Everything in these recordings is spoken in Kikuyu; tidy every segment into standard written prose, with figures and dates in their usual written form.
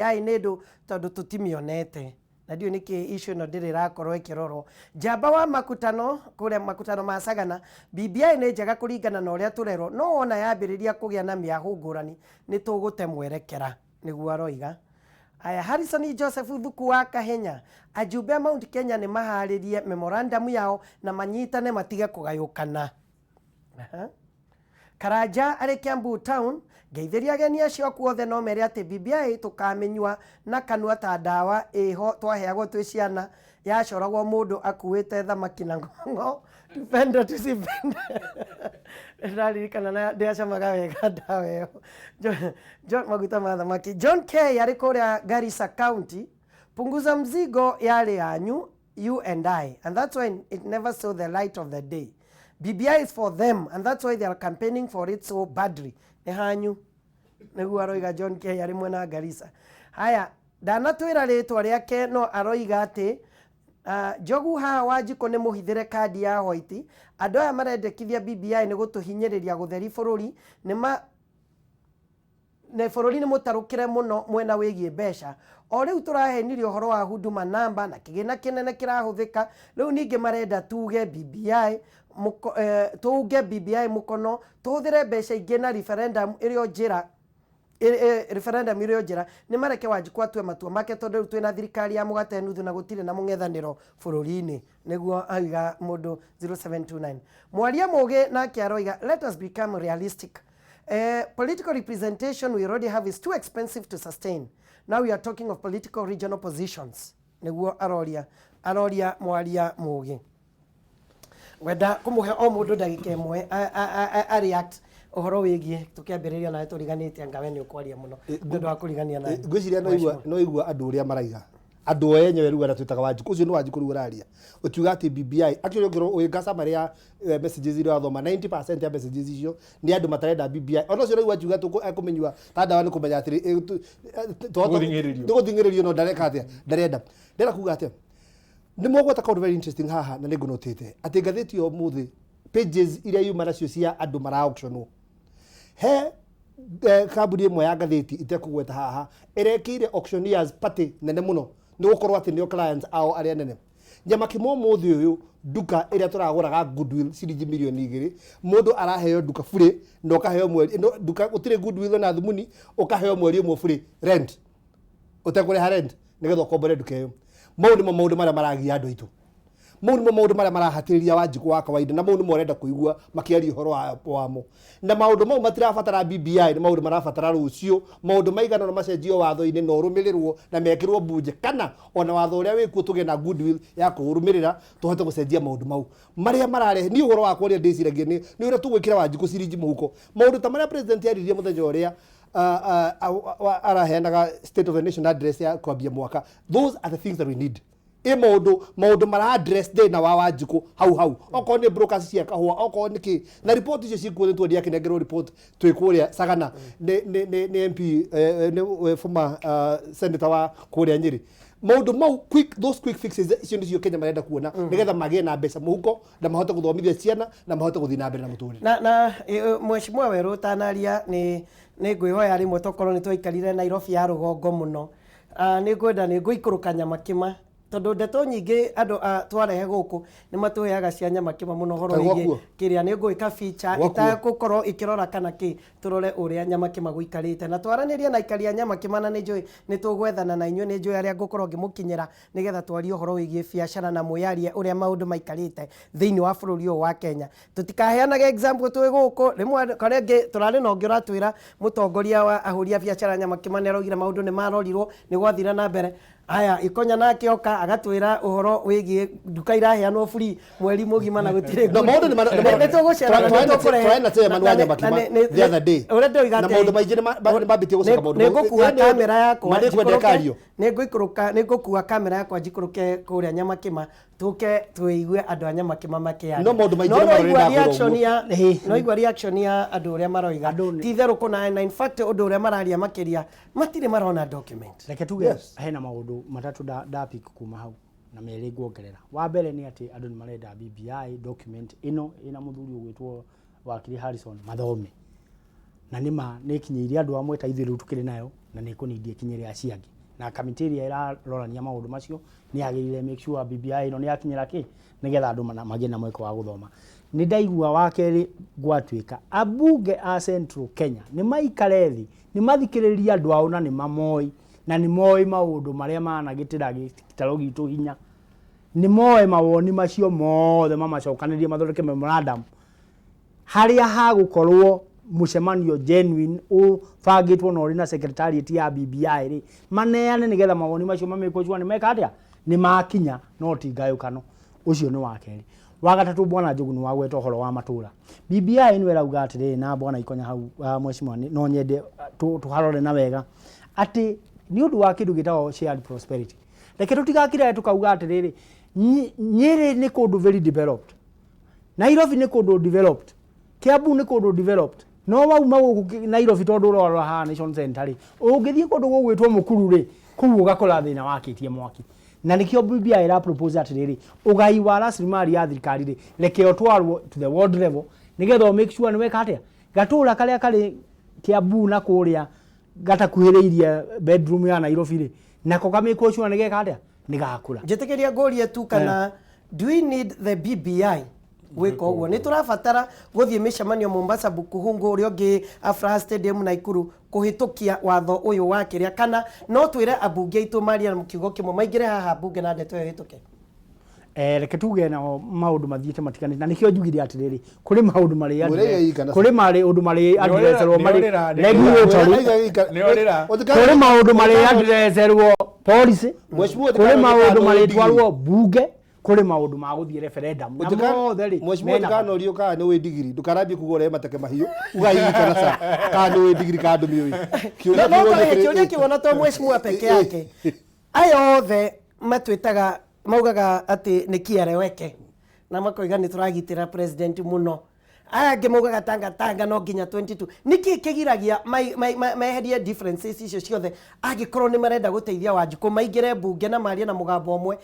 Nĩ ndũ tondũ tũtimĩonete na ndiũĩ nĩkĩ issue ĩno ndĩrĩ ĩrakorwo ĩkĩrorwo. Njamba wa makutano kũrĩa makutano ma Sagana, BBI nĩ njega kũringana na ũrĩa tũrerwo, no wona yambĩrĩria kũgĩa na mĩahũ ngũrani nĩ tũgũte mwerekera, nĩguo aroiga. Aya, Harrison Joseph Thuku wa Kahenya, ajumbe a Mount Kenya nĩ maharĩrie memorandum yao na manyitane matige kũgayũkana. Aha. Karanja arĩ Kiambu town, ngeithĩria ageni acio aku othe no mere atĩ BBI tũkamĩnyua na kanua ta ndawa ĩho twaheagwo twĩ ciana yacoragwo mũndũ akuĩte thamaki na ng'ong'o tupende tusipende. Ndaririkana na ndĩacamaga wega ndawa ĩyo. John, maguta ma thamaki. John K arĩ kũrĩa Garissa County, punguza mzigo yarĩ yanyu you and I, and that's why it never saw the light of the day. BBI is for them, and that's why they are campaigning for it so badly. Nĩ hanyu nĩguo aroiga John K arĩ mwena wa Garissa. Haya, ndanatwĩra rĩtwa rĩake no aroiga atĩ njogu haha Wanjikũ nĩ mũhithĩre kandi ya white. Andũ aya marendekithia BBI nĩ gũtũhinyĩrĩria gũtheri bũrũri nĩ ma na bũrũri nĩ mũtarũkĩre mũno mwena wĩgiĩ mbeca. O rĩu tũrahenirio ũhoro wa Huduma Number na kĩgĩna kĩnene kĩrahũthĩka, rĩu ningĩ marenda tuge BBI, mũko, eh, tũunge BBI mũkono, tũhũthĩre mbeca ingĩ na referendum ĩrĩ o njĩra referendum ĩrĩ o njĩra. Nĩ mareke Wanjikũ atue matua make tondũ rĩu twĩna thirikari ya mũgate nuthu na gũtirĩ na mũng'ethanĩro bũrũri-inĩ, nĩguo auga mũndũ 0729. Mwaria mũgĩ nake aroiga let us become realistic. Political representation we already have is too expensive to sustain. Now we are talking of political regional positions. Nĩguo aroria, aroria mwaria mũgĩ. Ngwenda kũmũhe o mũndũ ndagĩka ĩmwe a react ũhoro wĩgiĩ tũkĩambĩrĩria nawe tũriganĩte anga we nĩ ũkwaria mũno nĩ ũndũ wa kũrigania nawe. Ngwĩciria no igua andũ ũrĩa maraiga andũ o enyewe rĩu arĩa twĩtaga Wanjikũ ũcio nĩ Wanjikũ rĩu ũraria ũkiuga atĩ BBI actually ũngĩrwo ũgĩka summary ya messages iria wathoma 90% ya messages icio nĩ andũ matarenda BBI ona ũcio rĩu akiuga ekũmĩnyua ta ndawa nĩ kũmenya atĩrĩ Gũthing'ĩrĩrio. Nĩ gũthing'ĩrĩrio no ndareka atĩa ndarenda ndĩrenda kuga atĩa nĩ mogweta kaũndũ very interesting haha na nĩ ngũnotĩte atĩ ngathĩti ya ũmũthĩ pages iria yuma nacio cia andũ mara auctionwo he kambuni ĩmwe ya ngathĩti itekũgweta haha ĩrekĩire auctioneers party nene mũno nĩ gũkorwo atĩ nĩo clients ao arĩa nene. Nyamakima ũmũthĩ ũyũ nduka ĩrĩa tũragũraga Goodwill ciringi mirioni 2 mũndũ araheo nduka burĩ na ũkaheo mweri no, nduka gũtirĩ Goodwill na thumuni ũkaheo mweri ũmwe burĩ rent ũtekũrĩha rent nĩgetha ũkombore nduka ĩyo. Mau nĩmo maũndũ marĩa maragia andũ aitũ. Mau nĩmo maũndũ marĩa marahatĩrĩria Wanjikũ wa kawaida na mau nĩmo ũrenda kũigua makĩaria ũhoro wamo. Na maũndũ mau matirabatara BBI nĩ maũndũ marabatara rũciũ maũndũ maigana ũna macenjio watho-inĩ na ũrũmĩrĩrwo na mekĩrwo mbunge kana ona watho ũrĩa wĩkuo tũgĩe na goodwill ya kũũrũmĩrĩra tũhote gũcenjia maũndũ mau marĩa mararehe. Niĩ ũhoro wakwa ũrĩa ndĩciragia nĩ ũrĩa tũgwĩkĩra Wanjikũ ciringi mũhuko. Maũndũ ta marĩa president aririe mũthenya ũrĩa araheanaga state of the nation address ya kwambia mwaka, those are the things that we need. Ĩ maũndũ mara address thĩna wa Wanjikũ hau hau, okorwo nĩ brokers cia kahũa, okorwo nĩ kĩ, na report icio ciĩkuo nĩ tuonia akĩnengerwo report twĩ kũrĩa Sagana nĩ MP nĩ former senator wa kũrĩa Nyĩrĩ. Maũndũ mau quick, those quick fixes icio nĩcio Kenya marenda kuona nĩgetha magĩe na mbeca mũhuko na mahote gũthomithia ciana na mahote gũthiĩ na mbere na mũtũrĩre. Na mheshimiwa Werũ ũtanaria nĩ ngwĩhoya rĩmwe tokorwo nĩ twaikarire Nairobi ya rũgongo mũno. Nĩ ngwenda nĩ ngũikũrũka Nyamakĩma tondũ ndeto nyingĩ andũ a twarehe gũkũ nĩ matũheaga cia Nyamakĩma mũno ũhoro Ta wĩgiĩ gwakuo? kĩrĩa. Nĩ ngwĩka feature Gwakuo? ĩtagũkorwo ĩkĩrora kana kĩ, tũrore ũrĩa Nyamakĩma gũikarĩte na twaranĩrie na aikari a Nyamakĩma, na nĩ njũĩ nĩ tũgwethana na inyuĩ, nĩ njũĩ arĩa ngũkorwo ngĩmũkinyĩra nĩgetha twarie ũhoro wĩgiĩ biacara na mwĩyarie ũrĩa maũndũ maikarĩte thĩinĩ wa bũrũri ũyũ wa Kenya. Tũtikaheanage example twĩ gũkũ rĩmwe karĩa ĩngĩ tũrarĩ na ũngĩ ũratwĩra mũtongoria wa ahũri a biacara Nyamakĩma nĩ araugire maũndũ nĩ marorirwo nĩ gwathire na mbere. Aya Ikonya nake oka agatwĩra ũhoro wĩgiĩ nduka iraheanwo free mweri mũgima na gũtirĩ. No, maũndũ nĩ tũgũcera na nĩ tũkũrehe tũraĩ na chairman wa Nyamakĩma the other day. Ũrĩa ndĩroiga Na atĩ maũndũ maingĩ nĩ mambĩtie gũcoka maũndũ nĩ mau. ngũkua kamera yakwa Ma nĩ kwenda njikũrũke- ĩkario. nĩ ngũikũrũka nĩ ngũkua kamera yakwa njikũrũke kũrĩa Nyamakĩma tũke twĩigue andũ a Nyamakĩma makĩaria. No maũndũ maingĩ No nĩ marorire noigua ndakũra reaction ũguo. ya noigua reaction ya andũ ũrĩa maroiga Andũ ti itherũ kũna, na in fact ũndũ ũrĩa mararia makĩria matirĩ marona document. Reke tuge hena maũndũ matatũ nda pick kuma hau na merĩ nguongerera. Wa mbere nĩ atĩ andũ nĩ marenda BBI document ĩno ĩna mũthuri ũgwĩtwo wakiri Harrison mathome. Na nĩ ma nĩ ĩkinyĩire andũ amwe ta ithuĩ rĩu tũkĩrĩ nayo. Na nĩ ĩkũnindi ĩkinyĩre acio angĩ, na kamĩtĩ ĩrĩa ĩrarorania maũndũ macio nĩ yagĩrĩire make sure BBI ĩno nĩ yakinyĩra kĩ, nĩgetha andũ magĩe na mweke wa gũthoma. Nĩ ndaigua wa kerĩ gwatuĩka ambunge a Central Kenya nĩ maikare thĩ, nĩ mathikĩrĩrie andũ ao, na nĩ mamoĩ, na nĩ moĩ maũndũ marĩa managĩtĩra gĩtarũ gitũ hinya. Nĩ moe mawoni macio mothe, mamacokanĩrie, mathondeke memorandum harĩa hagũkorwo mũcemanio genuine ũbangĩtwo na ũrĩ na secretariat ya BBI rĩ, maneane nĩgetha mawoni macio mamĩkwo sure nĩ meka atĩa, nĩ makinya, no ti ngayũkano. Ũcio nĩ wa kerĩ. Wa gatatũ, bwana Njogu, nĩ wagweta ũhoro wa matũra. BBI ĩno ĩrauga atĩrĩrĩ, na bwana Ikonya hau, mheshimiwa, no nyende tũharore na wega atĩ nĩ ũndũ wa kĩndũ gĩtagwo shared prosperity. Reke tũtigakire tũkauga atĩrĩrĩ, Nyĩrĩ nĩ kũndũ very developed, Nairobi nĩ kũndũ developed, Kiambu nĩ kũndũ developed, no wauma gũkũ Nairobi, tondũ ũrarora haha Nation Center rĩ, ũngĩthiĩ kũndũ gũgwĩtwo Mũkuru rĩ, kũu ũgakora thĩna wakĩtie mwaki. Na nĩkĩo BBI ĩra propose atĩrĩrĩ, ũgai wa rasilimali ya thirikari rĩ, reke ũtwarwo to the world level, nĩgetha ũ make sure nĩ weka atĩa, gatũra karĩa karĩ Kiambu na kũrĩa gatakuhĩrĩirie bedroom ya Nairobi rĩ, nako kamĩkwo sure nĩ geka atĩa, nĩ gakũra. Njĩtĩkĩria ngũrie tu kana do we need the BBI gwĩka ũguo? Nĩ tũrabatara gũthiĩ mĩcemanio Mombasa, Bukuhungu, ũrĩa ũngĩ Afraha Stadium, Naikuru, kũhĩtũkia watho ũyũ wa kĩrĩa, kana no twĩre ambunge aitũ maria na kiugo kĩmwe, maingĩre haha mbunge na ndeto ĩyo ĩhĩtũke? Reke tuge nao maũndũ mathiĩte matiganĩte, na nĩkĩo njugire atĩrĩrĩ, kũrĩ maũndũ marĩ Mũrĩiga kana kũrĩ maũndũ marĩ addresserwo marĩ Nĩorĩra, regulatory. Nĩorĩra. Kũrĩ maũndũ marĩ addresserwo policy, Mheshimiwa, kũrĩ ũtikana maũndũ ũtikana marĩtwarwo bunge, kũrĩ maũndũ ma gũthiĩ referendum, na mothe rĩ Mheshimiwa, mena bata. ũtikanorio kana nĩ wĩ ndigiri, ndũkarambie kuga ũrehe mateke mahiũ, uga hihi kana ca kana nĩ wĩ ndigiri kana ndũmĩũĩ. No no kĩũria kĩu ona to mheshimiwa peke yake, aya othe matwĩtaga maugaga atĩ nĩ kieleweke na makoiga nĩ tũragitĩra president mũno, aya angĩ maugaga tanga tanga no nginya 22. Nĩkĩ kĩgiragia meherie differences icio ciothe? Angĩkorwo nĩ marenda gũteithia Wanjikũ, maingĩre mbunge na marie na mũgambo ũmwe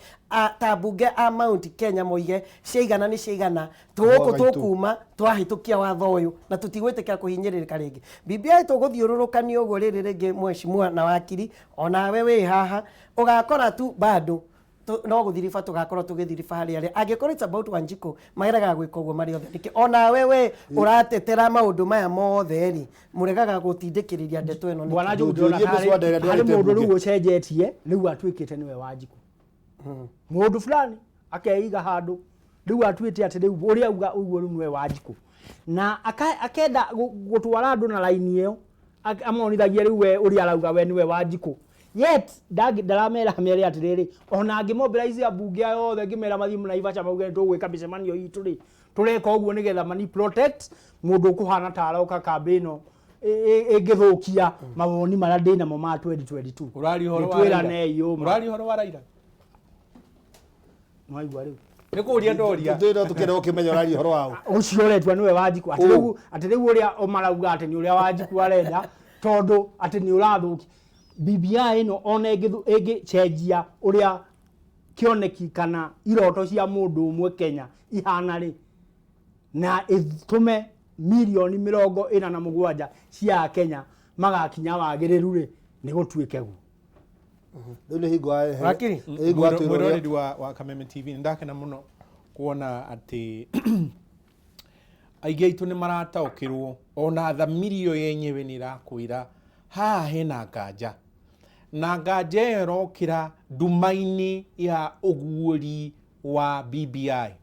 ta mbunge a Mount Kenya, moige ciaigana nĩ ciaigana, tũgũkũ Mwaga itũ. Tũkuma twahĩtũkia watho ũyũ na tũtigwĩtĩkĩra kũhinyĩrĩrĩka rĩngĩ. BBI tũgũthiũrũrũkanio ũguo rĩrĩ rĩngĩ, mheshimiwa na wakiri, onawe wĩ haha, ũgakora tu bado no gũthiriba tũgakorwo tũgĩthiriba harĩ arĩa angĩkorwo it's about Wanjikũ maregaga gwĩka ũguo marĩ othe nĩkĩ? Onawe we ũratetera maũndũ maya mothe rĩ, mũregaga gũtindĩkĩrĩria ndeto ĩno nĩkĩ? Bwana Njogu, ndĩrona Ndũnjũrie mĩswada ĩrĩa harĩ ndwarĩte mũndũ mbunge. rĩu ũcenjetie, rĩu atuĩkĩte nĩwe Wanjikũ. Mũndũ fulani akeiga handũ, rĩu atuĩte atĩ rĩu ũrĩa auga ũguo rĩu nĩwe Wanjikũ, na akenda gũtwara andũ na raini ĩyo, amonithagie rĩu we ũrĩa arauga we nĩwe Wanjikũ, yet ndaramera mere atĩrĩrĩ, ona angĩmobilize ambunge aya othe ngĩmera mathiĩ Naivasha mauge nĩ tũgwĩka mĩcemanio itũ rĩ, tũreka ũguo nĩgetha mani protect mũndũ ũkũhana ta aroka kambĩ ĩno ĩngĩthũkia mawoni marĩa ndĩnamo ma 2022. Ũraria ũhoro wa Raila? Nĩtwĩranei ũma. Ũraria ũhoro wa Raila? Nĩwaigua rĩu? Nĩ kũria ndoria. Tũĩ no tũkĩenda gũkĩmenya ũraria ũhoro waũ. Ũcio ũretua nĩwe Wanjikũ, atĩ rĩu, atĩ rĩu ũrĩa marauga atĩ nĩ ũrĩa Wanjikũ arenda, tondũ atĩ nĩ ũrathũkia BBI ĩno, ona ĩngĩcenjia ũrĩa kĩoneki kana iroto cia mũndũ ũmwe Kenya ihana rĩ, na ĩtũme mirioni 47 cia Kenya magakinya wagĩrĩru rĩ, nĩ gũtuĩke guo. Rĩu nĩ hingo Wakiri? nĩ hingo wa twĩra ũrĩa Mwĩroreri wa Kameme TV, nĩ ndakena mũno kuona atĩ aingĩ aitũ nĩ marataũkĩrwo, ona thamiri ĩyo yenyewe nĩ ĩrakwĩra haha hena nganja, na nganja ĩyo ĩrokĩra nduma-inĩ ya ũguũri wa BBI.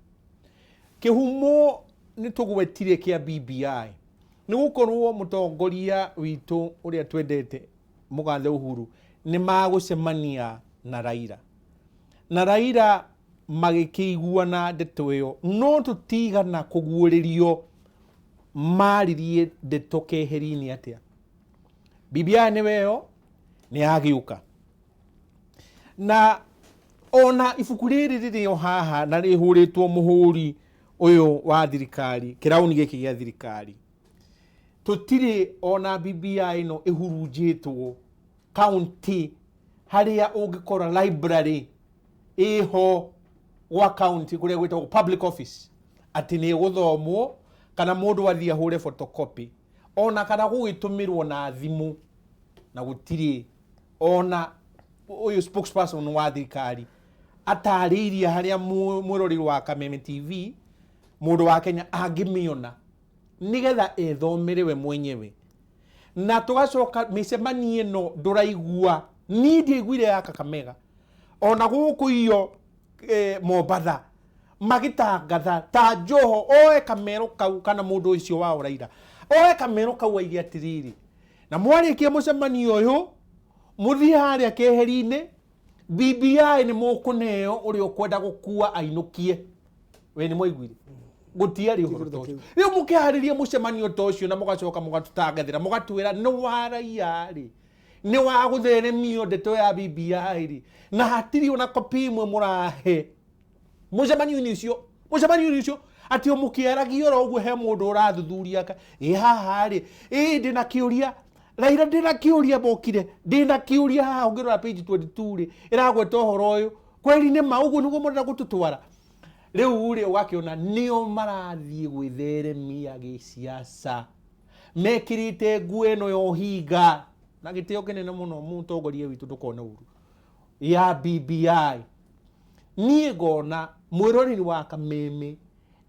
Kĩhumo nĩ tũgwetire kĩa BBI nĩ gũkorwo mũtongoria witũ ũrĩa twendete, mũgathe Uhuru, nĩ magũcemania na Raila, na Raila magĩkĩiguana ndeto ĩyo, no tũtigana kũguũrĩrio maririe ndeto keheri-inĩ atĩa. BBI nĩwe ĩyo nĩ yagĩũka, na ona ibuku rĩrĩ rĩrĩ o haha na rĩhũrĩtwo mũhũri ũyũ wa thirikari, kĩrauni gĩkĩ gĩa thirikari, tũtirĩ ona BBI ĩno ĩhurunjĩtwo county harĩa ũngĩkora library ĩho gwa county kũrĩa gwĩtagwo public office atĩ nĩ ĩgũthomwo, kana mũndũ athiĩ ahũre photocopy, ona kana gũgĩtũmĩrwo na thimũ. Na gũtirĩ ona ũyũ spokesperson wa thirikari atarĩirie harĩa mwĩroreri wa Kameme TV, mũndũ wa Kenya, angĩmĩona nĩgetha ethomere we mwenyewe. Na tũgacoka mĩcemanio ĩno ndũraigua, niĩ ndiaiguire ya Kakamega ona gũkũ iyo Mombatha magĩtangatha ta Joho oe kamero kau kana mũndũ ũcio wao Raila oe kamero kau aige atĩrĩrĩ, na mwarĩkia mũcemanio ũyũ mũthiĩ harĩa keheri-inĩ, BBI nĩ mũkũneo ũrĩa ũkwenda gũkua ainũkie. We nĩ mwaiguire gũtiarĩ ũhoro ta ũcio. Rĩu mũkĩharĩria mũcemanio ta ũcio na mũgacoka mũgatũtangathĩra mũgatwĩra nĩ wa raia rĩ, nĩ wa gũtheremio ndeto ya BBI rĩ, na hatirĩ ona kopi ĩmwe mũrahe mũcemanio-inĩ ũcio atĩ o mũkĩaragia oro ũguo he mũndũ ũrathuthuria ĩ haha rĩ, ĩ ndĩna kĩũria Raila, ndĩna kĩũria mokire, ndĩna kĩũria haha. Ũngĩrora page 22 rĩ, ĩragweta ũhoro ũyũ kweri nĩ ma ũguo nĩguo mũrenda gũtũtwara rĩu rĩ. Ũgakĩona nĩo marathiĩ gwĩtheremia gĩciaca mekĩrĩte nguo ĩno ya ũhinga na gĩtĩo kĩnene mũno. Mũtongoria witũ, ndũkone ũru ya BBI. Niĩ ngona mwĩroreri wa Kameme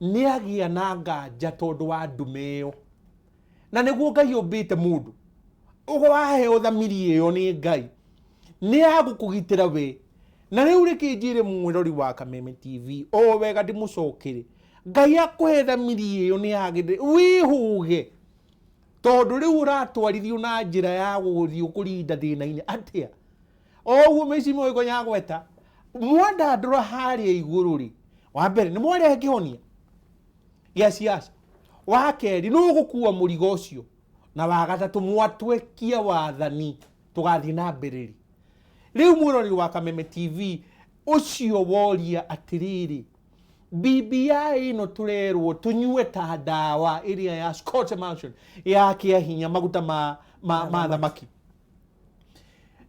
nĩ agĩa na nganja tondũ wa ndume ĩyo, na nĩguo Ngai ũmbĩte mũndũ ũguo waheo thamiri ĩyo nĩ Ngai nĩ ya gũkũgitĩra we. Na rĩu rĩkĩ njĩre mwĩrori wa Kameme TV o wega ndĩmũcokere, Ngai akũhe thamiri ĩyo nĩ yagĩrĩire wĩhũge, tondũ rĩu ũratwarithio na njĩra ya gũthiĩ kũrinda thĩna-inĩ atĩa o ũguo mĩcimo ĩgonya gweta mwandandũra harĩa igũrũ rĩ. Wa mbere nĩ mwarehe kĩhonia gĩa siasa, wa kerĩ nũ ũgũkua mũrigo ũcio, na wa gatatũ mwatwekia wathani tũgathiĩ na mbere rĩ. Rĩu mwĩroreri wa Kameme TV ũcio woria atĩrĩrĩ, BBI ĩno tũrerwo tũnyue ta ndawa ĩrĩa ya Scotch Emulsion ya kĩa hinya, maguta ma thamaki,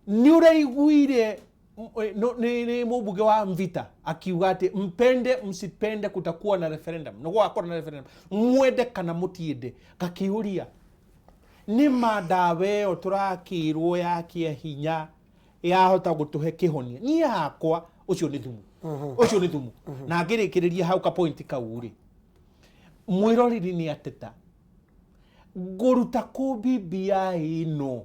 nĩ ũraiguire nĩ mũmbunge wa Mvita akiuga atĩ mpende msipende kutakuwa na referendum, nĩ gũgakorwo na referendum mwende kana mũtiende. Ngakĩũria, nĩ ma ndawa ĩyo tũrakĩrwo ya kĩa hinya yahota gũtũhe kĩhonia? Niĩ hakwa ũcio nĩ thumu, ũcio nĩ thumu. Na ngĩrĩkĩrĩria hau ka point kau rĩ, mwĩroreri nĩ ateta ngũruta kũ BBI ĩno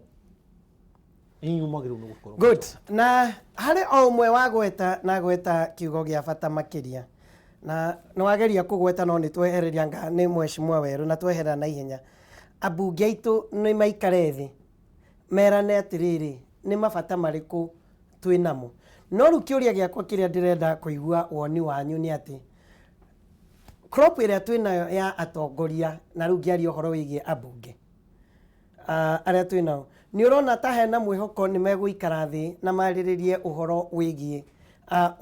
inyuĩ mwagĩrĩirwo nĩ gũkorwo. Good. Na harĩ o ũmwe wagweta na gweta kiugo gĩa bata makĩria, na nĩ wageria kũgweta no nĩ twehereria nga nĩ mheshimiwa Werũ na tweherera na ihenya. Ambunge aitũ nĩ maikare thĩ merane atĩrĩrĩ, nĩ mabata marĩkũ twĩ namo. No rĩu kĩũria gĩakwa kĩrĩa ndĩrenda kũigua woni wanyu nĩ atĩ crop ĩrĩa twĩ nayo ya atongoria, na rĩu ngĩaria ũhoro wĩgiĩ ambunge arĩa twĩ nao, nĩ ũrona ta hena mwĩhoko nĩ megũikara thĩ na marĩrĩrie ũhoro wĩgiĩ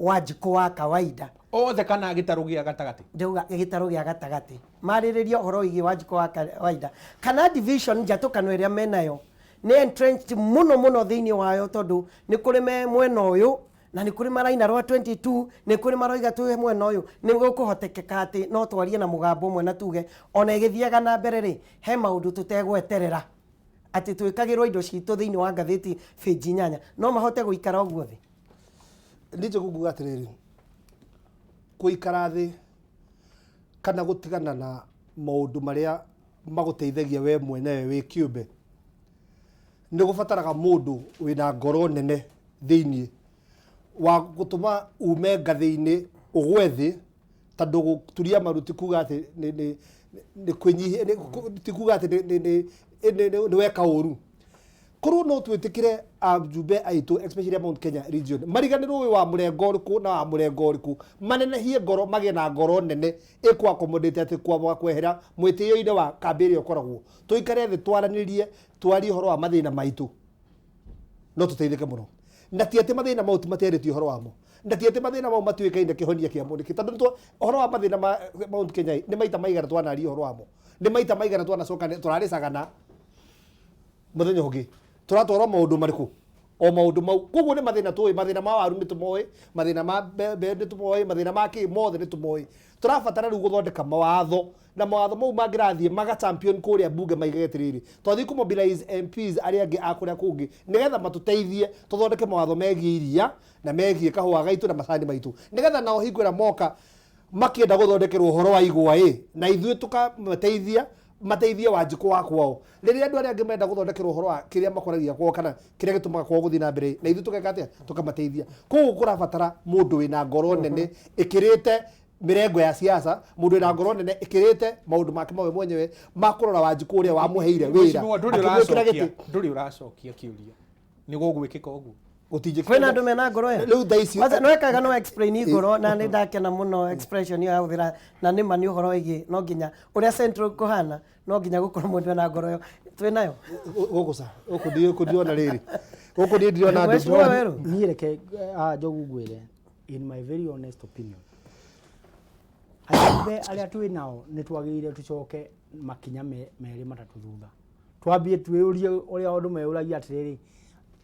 Wanjikũ wa kawaida? Othe kana gĩtarũ gĩa gatagatĩ? Ndauga gĩtarũ gĩa gatagatĩ, marĩrĩrie ũhoro wĩgiĩ Wanjikũ wa kawaida kana division njatũkano ĩrĩa menayo nĩ entrenched mũno mũno thĩinĩ wayo, tondũ nĩ kũrĩ me mwena ũyũ na nĩ kũrĩ maraina rwa 22, nĩ kũrĩ maroiga twĩ mwena ũyũ. Nĩ gũkũhotekeka atĩ no twarie na mũgambo ũmwe na tuge ona ĩgĩthiaga na mbere rĩ, he maũndũ tũtegweterera atĩ twĩkagĩrwo indo citũ thĩinĩ wa ngathĩti bĩnji 8, no mahote gũikara ũguo thĩ? Niĩ njũkũ atĩrĩrĩ, gũikara thĩ kana gũtigana na maũndũ marĩa magũteithagia we mwenewe wĩ kĩũmbe nĩ gũbataraga mũndũ wĩna ngoro nene thĩiniĩ wa gũtũma ume ngathĩ-inĩ ũgwe thĩ, tondũ gũturia maru ti kuga atĩ nĩ kwĩnyihia, ti kuga atĩ nĩ weka ũru. Korwo no twĩtĩkĩre ajumbe aitũ, especially a Mount Kenya region, mariganĩrwo wĩ wa mũrengo ũrĩkũ na wa mũrengo ũrĩkũ, manenehie ngoro, magĩe na ngoro nene ĩkũ accommodate atĩ kwamba kwehera mwĩtĩo-inĩ wa kambĩ ĩrĩa ũkoragwo, tũikare thĩ twaranĩrie, twarie ũhoro wa mathĩna maitũ, no tũteithĩke mũno. Na ti atĩ mathĩna mau ti matiarĩtie ũhoro wamo, na ti atĩ mathĩna mau matuĩkaine kĩhonia kĩamo nĩkĩ, tondũ ũhoro wa mathĩna ma Mount Kenya nĩ maita maigana twanaria ũhoro wamo, nĩ maita maigana twanacoka tũrarĩcagana mũthenya ũngĩ tũratwarwo maũndũ marĩkũ. O maũndũ mau koguo nĩ mathĩna tũĩ, mathĩna ma waru nĩ tũmoĩ, mathĩna ma mbembe nĩ tũmoĩ, mathĩna ma kĩ mothe nĩ tũmoĩ. Tũrabatara rĩu gũthondeka mawatho, na mawatho mau mangĩrathiĩ maga champion kũrĩa mbunge maigage atĩrĩrĩ, twathiĩ kũ mobilize MPs arĩa angĩ a kũrĩa kũngĩ nĩgetha matũteithie tũthondeke mawatho megiĩ iria na megiĩ kahũa gaitũ na macani maitũ, nĩgetha nao hingo ĩrĩa moka makĩenda gũthondekerwo ũhoro wa igwa ĩ, na ithuĩ tũkamateithia mateithie Wanjikũ wa kwao. Rĩrĩa andũ arĩa angĩ menda gũthondekerwo ũhoro wa kĩrĩa makũragia kwao kana kĩrĩa gĩtũmaga kwao gũthiĩ na mbere, na ithuĩ tũgeka atĩa? Tũkamateithia. Koguo kũrabatara mũndũ wĩna ngoro nene ĩkĩrĩte mĩrengo ya siasa, mũndũ wĩna ngoro nene ĩkĩrĩte maũndũ make mawe mwenyewe ma kũrora Wanjikũ ũrĩa wamũheire wĩra, Mheshimiwa, ndũrĩ akĩmwĩkĩra ũracokia gĩtĩ. ndũrĩ ũracokia kĩũria nĩ gũgwĩkĩka ũguo. Gũtingĩkĩka. Kwĩna andũ mena ngoro ĩyo. Rĩu thaa ici Kwanza no ekaga no explain ngoro na nĩ ndakena mũno expression ĩyo yahũthĩra, na nĩ ma nĩ ũhoro wĩgiĩ no nginya ũrĩa central kũhana, no nginya gũkorwo mũndũ ena ngoro ĩyo twĩ nayo. Gũkũ ca gũkũ gũkũ ndirona rĩrĩ, gũkũ niĩ ndirona andũ. Mheshimiwa Werũ. Niĩ reke Njogu ngwĩre, in my very honest opinion, ajumbe arĩa twĩ nao nĩ twagĩrĩire tũcoke makinya merĩ matatũ thutha, twambie twĩyũrie ũrĩa andũ meyũragia atĩrĩrĩ,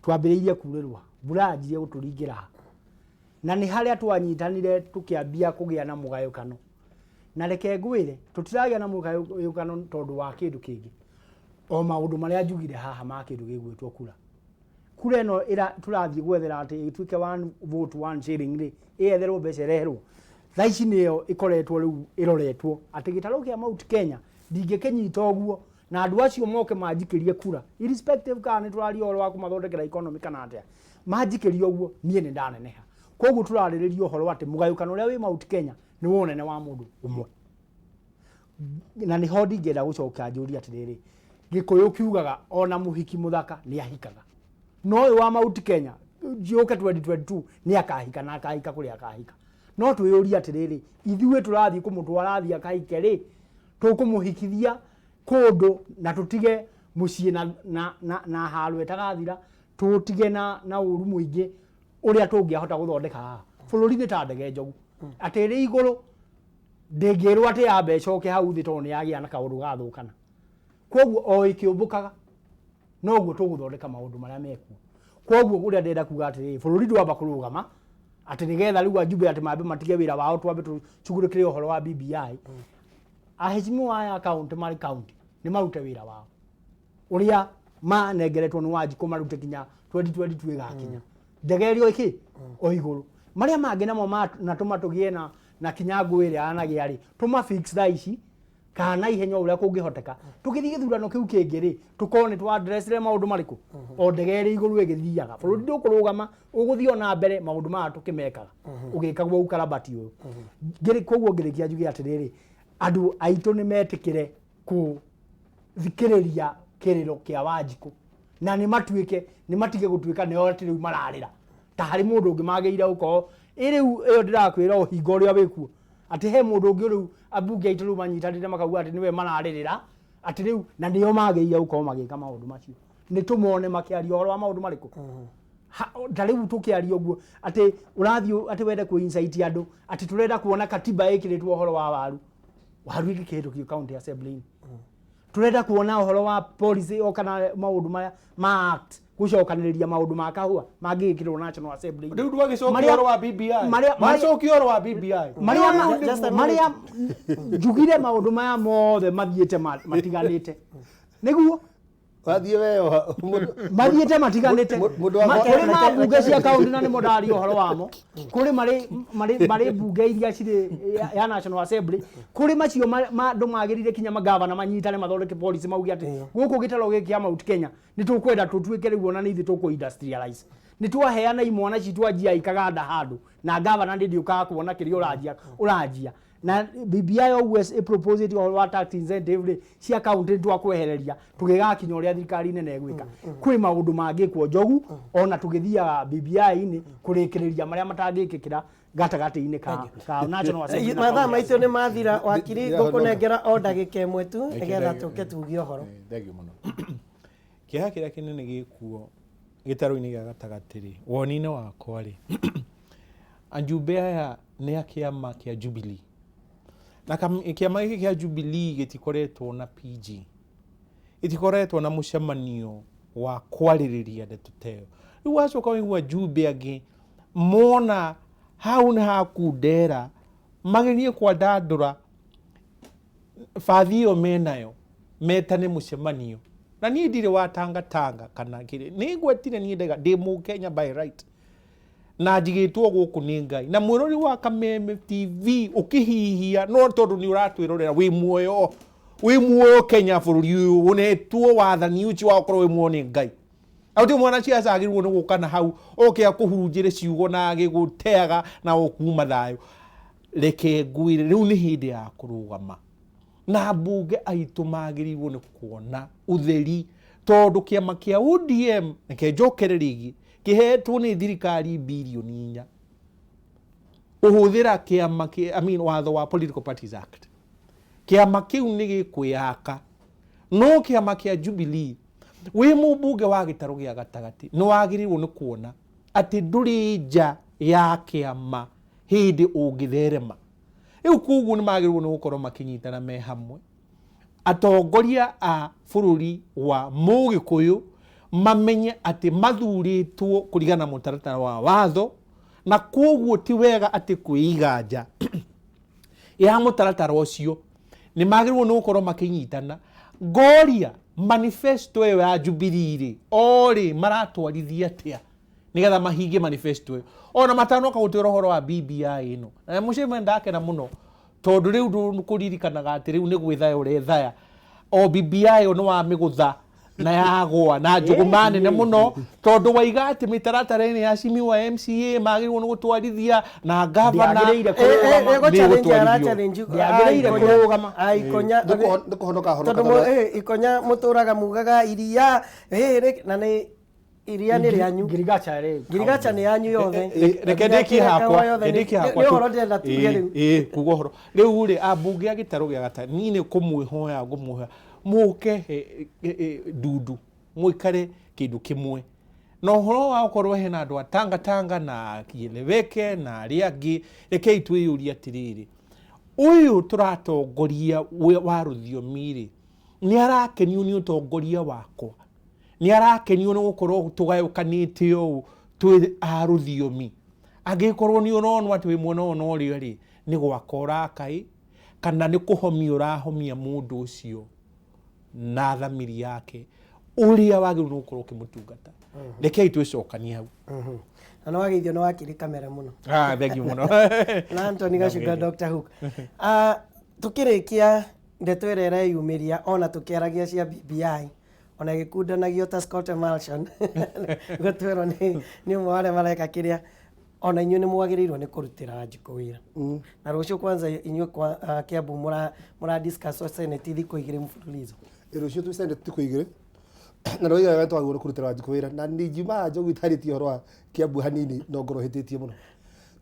twambĩrĩirie kurĩrwa, mbura yanjirie gũtũringĩra ha, na nĩ harĩa twanyitanire tũkĩambia kũgĩa na mũgayũkano. Na reke ngwĩre, tũtiragĩa na mũgayũkano tondũ wa kĩndũ kĩngĩ, o maũndũ marĩa njugire haha ma kĩndũ gĩgwĩtwo kura. Kura ĩno tũrathiĩ gwethera atĩ ĩtuĩke one vote one shilling rĩ, ĩyetherwo mbeca ĩreherwo thaa ici nĩyo ĩkoretwo rĩu ĩroretwo atĩ gĩtarũ kĩa Mount Kenya ndingĩkĩnyita ũguo na andũ acio moke manjikĩrie kura, irrespective kana nĩ tũraria ũhoro wa kũmathondekera economy kana atĩa, manjikĩrie ũguo niĩ nĩ ndaneneha. Koguo tũrarĩrĩria ũhoro atĩ mũgayũkano ũrĩa wĩ Mount Kenya nĩ wa ũnene wa mũndũ ũmwe. Na nĩho ndingĩenda gũcoka njũrie atĩrĩrĩ, Gĩkũyũ kiugaga ona mũhiki mũthaka nĩ ahikaga, no ũyũ wa Mount Kenya yũke 2022 nĩ akahika, na akahika kũrĩa akahika. No twĩyũrie atĩrĩrĩ, ithuĩ tũrathiĩ kũmũtwara athiĩ akahike rĩ, tũkũmũhikithia kũndũ na tũtige mũciĩ na haro ĩtagathira, tũtige na ũru mũingĩ ũrĩa tũngĩahota gũthondeka haha. Bũrũri nĩ ta ndege njogu, atĩ ĩrĩ igũrũ ndĩngĩrwo atĩ yambe ĩcoke hau thĩ tondũ nĩ yagĩa na kaũndũ gathũkana. Koguo o ĩkĩũmbũkaga noguo tũgũthondeka maũndũ marĩa mekuo. Koguo ũrĩa ndĩrenda kuga atĩrĩrĩ, bũrũri ndwamba kũrũgama atĩ nĩgetha rĩu ajumbe atĩ mambe matige wĩra wao twambe tũcugurĩkĩre ũhoro wa BBI. Aheshimiwa aya kaunti marĩ kaunti nĩ marute wĩra wao ũrĩa manengeretwo nĩ Wanjikũ, marute kinya 2022 ĩgakinya ndege ĩrĩa ĩkĩ o igũrũ. Marĩa mangĩ namo na tũma tũgĩe na kinya ngũĩ ĩrĩa yanagĩa rĩ, tũma fix thaa ici kana na ihenya ũrĩa kũngĩhoteka, tũgĩthiĩ gĩthurano kĩu kĩngĩ rĩ, tũkorwo nĩ twa addressire maũndũ marĩkũ. O ndege ĩrĩ igũrũ ĩgĩthiaga, bũrũri ndũkũrũgama, ũgũthiĩ o na mbere maũndũ maya tũkĩmekaga ũgĩkagwo ũkarabati ũyũ. Koguo ngĩrĩkia njuge atĩrĩrĩ, andũ aitũ nĩ metĩkĩre kũthikĩrĩria kĩrĩro kĩa Wanjikũ, na nĩ matuĩke nĩ matige gũtuĩka nĩo atĩ rĩu mararĩra ta harĩ mũndũ ũngĩ magĩrĩire gũkorwo ĩ rĩu ĩyo ndĩrakwĩra ũhinga ũrĩa wĩkuo, atĩ he mũndũ ũngĩ rĩu ambunge aitũ rĩu manyitanĩte makauga atĩ nĩwe mararĩrĩra atĩ rĩu, na nĩo magĩrĩire gũkorwo magĩka maũndũ macio. Nĩ tũmone makĩaria ũhoro wa maũndũ marĩkũ. Ta rĩu tũkĩaria ũguo atĩ ũrathiĩ atĩ wende kũ incite andũ atĩ tũrenda kuona katiba ĩkĩrĩtwo ũhoro wa waru, waru ĩngĩkĩhĩtũkio county assembly-inĩ. Tũrenda kuona ũhoro wa policy o kana maũndũ maya ma act gũcokanĩrĩria maũndũ ma kahũa mangĩgĩkĩrwo National Assembly. Rĩu ndwagĩcokia ũhoro wa BBI. Macokia ũhoro wa BBI. Just a minute. Marĩa njugire maũndũ maya mothe mathiĩte matiganĩte. Nĩguo wathiĩ weyoha mathiĩte matiganĩte. Mũndũ wa Kũrĩ ma mbunge cia kaunti na nĩmo ndaria ũhoro wamo, kũrĩ marĩ mbunge iria cirĩ ya National Assembly, kũrĩ macio andũ magĩrĩire kinya magavana manyitane mathondeke policy mauge atĩ gũkũ gĩtarũ gĩkĩ kĩa Mount Kenya nĩ tũkwenda tũtuĩke rĩu ona nĩ ithuĩ tũkũ industrialize. Nĩ twaheana imwana citũ anjia ikaganda handũ na gavana ndĩ ndiũkaga kuona kĩrĩa ũranjia. Na BBI ũguo ĩproposĩte ũhoro wa tax incentive rĩ cia kaunti nĩ twakwehereria tũgĩgakinya ũrĩa thirikari nene ĩgwĩka. Kwĩ maũndũ mangĩkwo Njogu ona tũgĩthiaga BBI-inĩ kũrĩkĩrĩria marĩa matangĩkĩkĩra gatagatĩ-inĩ ka National Assembly na Mathaa county. maitũ nĩ mathira, wakiri, ngũkũnengera o ndagĩka ĩmwe tu nĩgetha Thank you. tũke tuge ũhoro. Thank you mũno. Kĩeha kĩrĩa kĩnene gĩkuo gĩtarũ-inĩ gĩa gatagatĩ rĩ, woni-inĩ wakwa rĩ, ajumbe aya nĩ a kĩama kĩa Jubilee. Na kĩama gĩkĩ kĩa Jubilee gĩtikoretwo na PG. Gĩtikoretwo na mũcemanio wa kwarĩrĩria ndeto ta ĩyo. Rĩu wacoka waigua njumbe angĩ mona hau nĩ hakundera, magerie kwandandũra bathi ĩyo menayo, metane mũcemanio. Na niĩ ndirĩ wa tangatanga kana kĩrĩ, nĩ ngwetire niĩ ndaiga ndĩ mũkenya by right, na njigĩtwo gũkũ nĩ Ngai. Na mwĩrori wa Kameme TV ũkĩhihia, no tondũ nĩ ũratwĩrorera wĩ muoyo, wĩ muoyo Kenya bũrũri ũyũ ũnetwo wathani ũcio wa gũkorwo wĩ muoyo nĩ Ngai. Na gũtirĩ mwana ciaca agĩrĩirwo nĩ gũka na hau oke akũhurunjĩre ciugo na agĩgũteaga na ũkuma thayũ. Reke ngwĩre, rĩu nĩ hĩndĩ ya kũrũgama na mbunge aitũ magĩrĩirwo nĩ kuona ũtheri, tondũ kĩama kĩa ODM, reke njokere rĩngĩ, kĩhetwo nĩ thirikari birioni 4 kũhũthĩra kĩama kĩ, I mean, watho wa Political Parties Act. Kĩama kĩu nĩ gĩkwĩyaka, no kĩama kĩa Jubilee, wĩ mũmbunge wa gĩtarũ gĩa gatagatĩ, nĩ wagĩrĩirwo nĩ kuona atĩ ndũrĩ nja ya kĩama hĩndĩ ũngĩtherema. Rĩu koguo nĩ magĩrĩirwo nĩ gũkorwo makĩnyitana me hamwe. Atongoria a bũrũri wa Mũgĩkũyũ mamenye atĩ mathurĩtwo kũringana na mũtaratara wa watho, na koguo ti wega atĩ kwĩiga nja ya mũtaratara ũcio. Nĩ magĩrĩirwo nĩ gũkorwo makĩnyitana. Ngoria manifesto ĩyo ya Jubilee rĩ, o rĩ maratwarithia atĩa nĩgetha mahingie manifesto ĩyo, ona matanoka gũtwĩra ũhoro wa BBI ĩno. Na mũceme ndakena mũno tondũ rĩu ndũkũririkanaga atĩ rĩu nĩ gwĩthaya ũrethaya, o BBI ĩyo nĩ wamĩgũtha na yagwa na njũgũma nene mũno, tondũ waiga atĩ mĩtaratara ĩno ya Simiyu MCA magĩrĩirwo nĩ gũtwarithia na gavana Ndĩagĩrĩire kũrũgama. Nĩ Ndĩagĩrĩire kũrũgama. Ikonya Nĩ kũhonoka honoka. Tondũ Ikonya mũtũraga mugaga iria na nĩ iria nĩ rĩanyu. Ngirigacha rĩ. Ngirigacha nĩ yanyu yothe. Reke ndĩkie hakwa, Yothe. reke ndĩkie hakwa. Nĩ ũhoro ndĩrenda tuge rĩu. Ĩĩ, kuga ũhoro rĩu rĩ, ambunge a gĩtarũ gĩa gatagatĩ, niĩ nĩ kũmwĩhoya ngũmwĩhoya mũke ndundu mũikare kĩndũ kĩmwe, na ũhoro wa gũkorwo hena andũ a tangatanga na kieleweke na arĩa angĩ, rekei twĩyũrie atĩrĩrĩ, ũyũ tũratongoria wa rũthiomi rĩ, nĩ arakenio nĩ ũtongoria wakwa? Nĩ arakenio nĩ gũkorwo tũgayũkanĩte ũũ twĩ a rũthiomi? Angĩkorwo nĩ ũronwo atĩ wĩ mwena ũyũ na ũrĩa rĩ, nĩ gwaka ũraka ĩ, kana nĩ kũhomia ũrahomia mũndũ ũcio na thamiri yake ũrĩa wagĩrĩirwo nĩ gũkorwo ũkĩmũtungata. Rekei twĩcokanie hau. Na nĩ wageithio nĩ wakiri kamera mũno. Ah, thank you mũno. Na Anthony Gacunga, Dr. Hook. Ah, tukĩrĩkia ndeto ĩrĩa ĩreyumĩria ona tũkĩaragia cia BBI, ona ĩgĩkundanagio ta Scott Emulsion gũtwĩrwo nĩ ũmwe wa arĩa mareka kĩrĩa, ona inyuĩ nĩ mwagĩrĩirwo nĩ kũrutĩra Wanjikũ wĩra. Na rũciũ kwanza inyuĩ kwa Kiambu mũra discuss Senate thikũ 2 mfululizo. Rũciũ twĩ Senate thikũ 2, na nĩ waigaga twagĩrĩirwo nĩ kũrutĩra Wanjikũ wĩra. Na ningiuma Njogu itarĩtie ũhoro wa Kiambu hanini, no ngorwo hĩtĩtie mũno,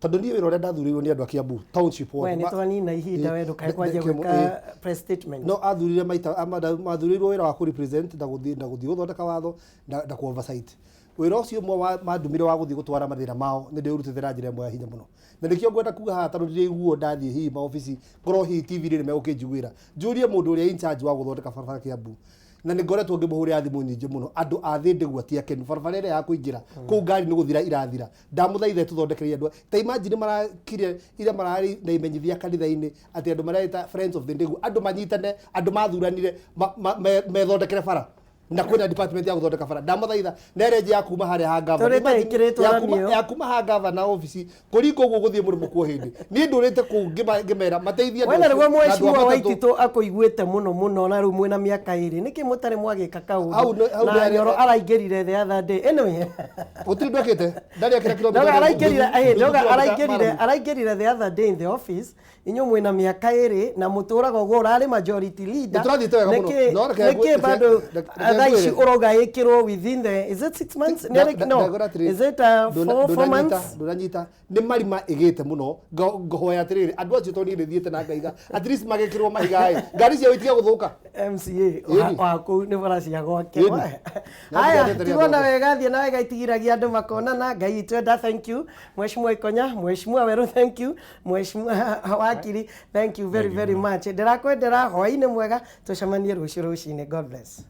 tondũ niĩ wĩra ũrĩa ndathurĩirwo nĩ andũ a Kiambu township wothe. We nĩ twanina ihinda, we ndũkae kwanjia gwĩka press statement. No athurire maita mathurĩirwo wĩra wa kũ represent na gũthiĩ gũthondeka watho na kũ oversight. Wĩra ũcio ũmwe mandũmire wa gũthiĩ gũtwara mathĩna mao nĩ ndĩũrutĩte na njĩra ĩmwe ya hinya mũno, na nĩkĩo ngwenda kuga haha, tondũ ndĩraiguo ndathiĩ hihi maobici, ngorwo hihi TV-inĩ nĩ megũkĩnjiguĩra, njũrie mũndũ ũrĩa in charge wa gũthondeka barabara Kiambu, na nĩ ngoretwo ngĩmũhũrĩra thimũ nyingĩ mũno. Andũ a thĩ ndĩgua ti akenu, barabara ĩrĩa ya kũingĩra kũu ngari nĩ gũthira irathira. Ndamũthaitha tũthondekerie andũ. Ta imagine marakire ira mararĩ na imenyithia kanitha-inĩ atĩ andũ mareta Friends of the Ndegu, andũ manyitane, andũ mathuranire methondekere bara, na kwĩna department ya gũthondeka bara. Ndamũthaitha nerenji ya kuma harĩa ha gavana. Tũrĩte Imagine, ĩkĩrĩtwo rami ĩyo. Ya kuma ha gavana ofici kũringa ũguo gũthiĩ mũrĩmo kuo hĩndĩ niĩ ndũrĩte kũu ngĩmera mateithie andũ Wena acio nĩguo na andũ a mheshimiwa matatũ. Waititũ akũiguĩte mũno mũno, na rĩu mwĩna mĩaka 2, nĩkĩ mũtarĩ mwagĩka kaũndũ? Hau Na Nyoro araingĩrire the other day, anyway. Gũtirĩ ndwekĩte ndarĩ akĩra kilomita Ndoga araingĩrire ndoga nuthu kilomita araingĩrire maramu. Araingĩrire the other day in the office. Inyuĩ mwĩna mĩaka 2 na mũtũraga ũguo ũrarĩ majority leader. Nĩtũrathiĩte wega mũno. Nĩkĩ No, reke nĩkĩ bado reke thaa ici ngwĩre. ũrauga ĩkĩrwo within the, is it 6 months? No, Ndagwĩra atĩrĩrĩ, is it 4 months? Ndũnanyita, nĩ marima ĩgĩte mũno. Ngũhoya atĩrĩrĩ, andũ acio, tondũ niĩ nĩthiĩte na ngaiga at least magĩkĩrwo mahiga ĩ ngari ciao itige gũthũka. MCA wa kũu nĩ bara cia gwake. Ĩni. Na Haya, ndiendete tigwo na rĩa wega, thiĩ na wega itigiragia andũ makonana. Ngai itwenda. Thank you, Mheshimiwa Ikonya, Mheshimiwa Weru, thank you, Mheshimiwa Wakiri, thank you very very much. Ndĩrakwendera hwaĩ-inĩ mwega, tũcemanie rũciũ rũcinĩ. God bless.